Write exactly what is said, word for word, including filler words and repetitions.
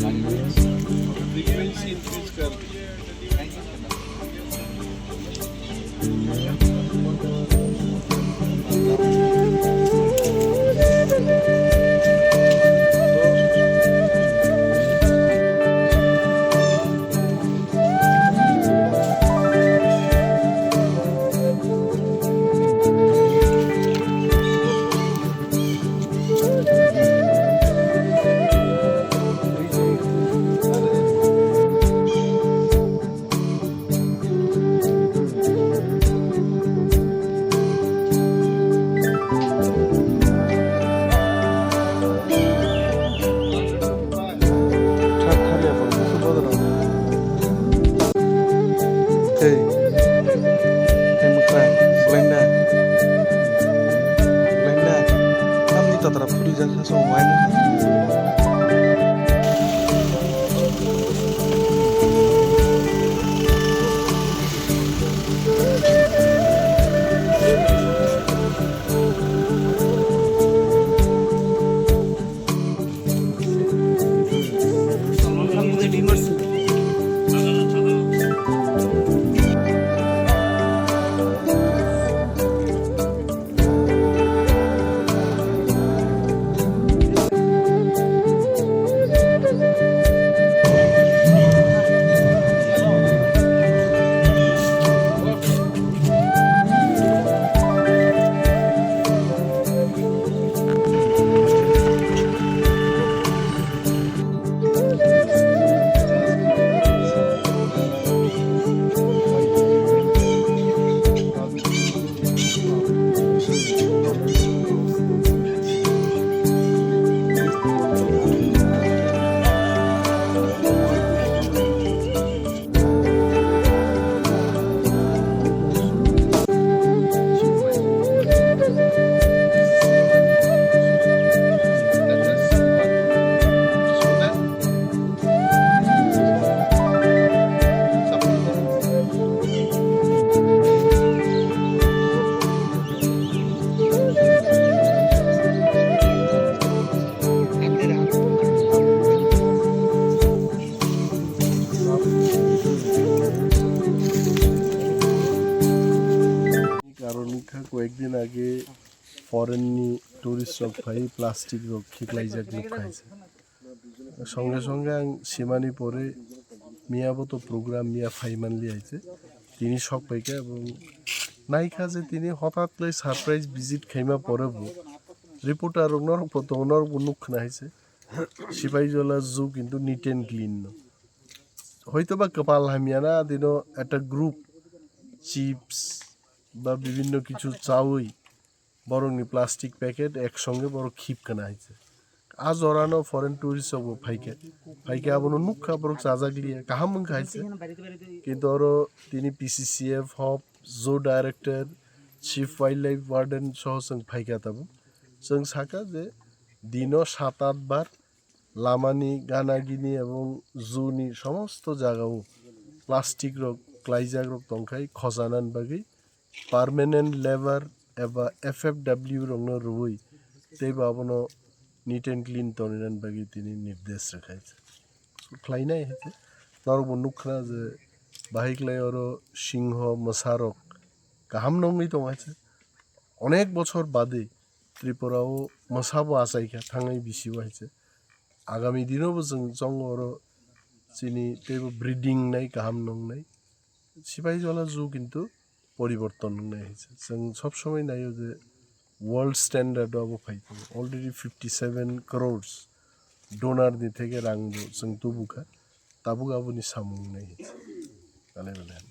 Frequency increase कर दी। Hey, hey, mukha, belai da, belai da, tamni tatra phuri jakha song wine. কারণ ইখা কয়েকদিন আগে ফরেননি টুরিস্ট রক ফাই প্লাস্টিক রক খিকলাইজাক মুখ খাইছে। সঙ্গে সঙ্গে আং সিমানি পরে মিয়াবো তো প্রোগ্রাম মিয়া ফাইমানলি আইছে, তিনি শখ পাইকা এবং নাইকা যে তিনি হঠাৎ করে সারপ্রাইজ ভিজিট খাইমা পরে বো রিপোর্টার রক নরক পতো নরক বো নুখ খানা হইছে। সিপাহীজলা জু কিন্তু নিট এন্ড ক্লিন ন, হয়তো বা কপাল হামিয়া না দিনও একটা গ্রুপ চিপস বা বিভিন্ন কিছু চাউই বরংনি প্লাস্টিক প্যাকেট একসঙ্গে বড় খিপ কেনা হয়েছে। আজ ওরানো ফরেন টুরিস্ট হবো ফাইকে ফাইকে আবনো নুখা বড় চাজাক লিয়ে কাহাম মুখা হয়েছে। কিন্তু ওরও তিনি পিসিসিএফ হপ zoo director chief wildlife warden সহ সঙ্গ ফাইকা তাবো। সঙ্গ সাকা যে দিনও সাত আট বার লামানি ganagini ebong zoo ni somosto jagao plastic rok klaijak rok tongkhai khojanan bagwi permanent labour eba F F W rokno rwui teibo abono neat and clean toninan bagwi tini nirdesh rwkha. Khlainai hai khe norokbo nukha je bahai khlai oro singho mwsarok kaham nongwi tongo hai khe onek bochor bade Tripura o mwsabo achaikha thangnai bisio hai se. Agami dino bo chwng chongo oro chini teibo breeding nai kaham nongnai. Sipaijala zoo kintu poriborton wngnai hai se. Chwng sob somoi naio je world standard o abo phai tongo. Already fifty seven crores donor ni theke rang bo chwng tubukha. Tabuk aboni samung wngnai hai se. Belai belai.